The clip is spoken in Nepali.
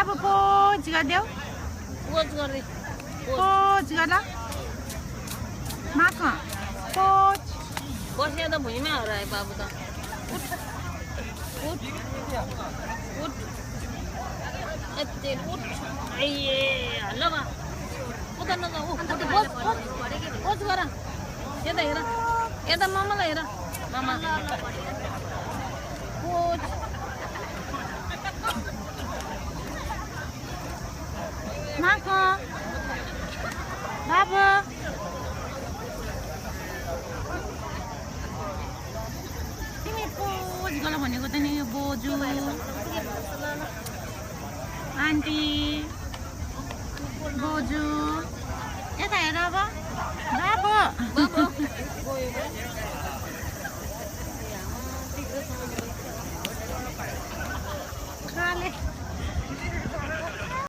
बाबु पोज गरिदेऊ पोज गर्दै पोज गर माख पोज बस्ने त भुइँमा हो र बाबु त उठ उठ उठ यति उठ ए ल बा उता न पोज गर यता हेर यता मामालाई हेर मामा पोज माख बाबु तिमी पोज गर भनेको त नि बोजू आन्टी बोजू यता हेर अब बाबु खाले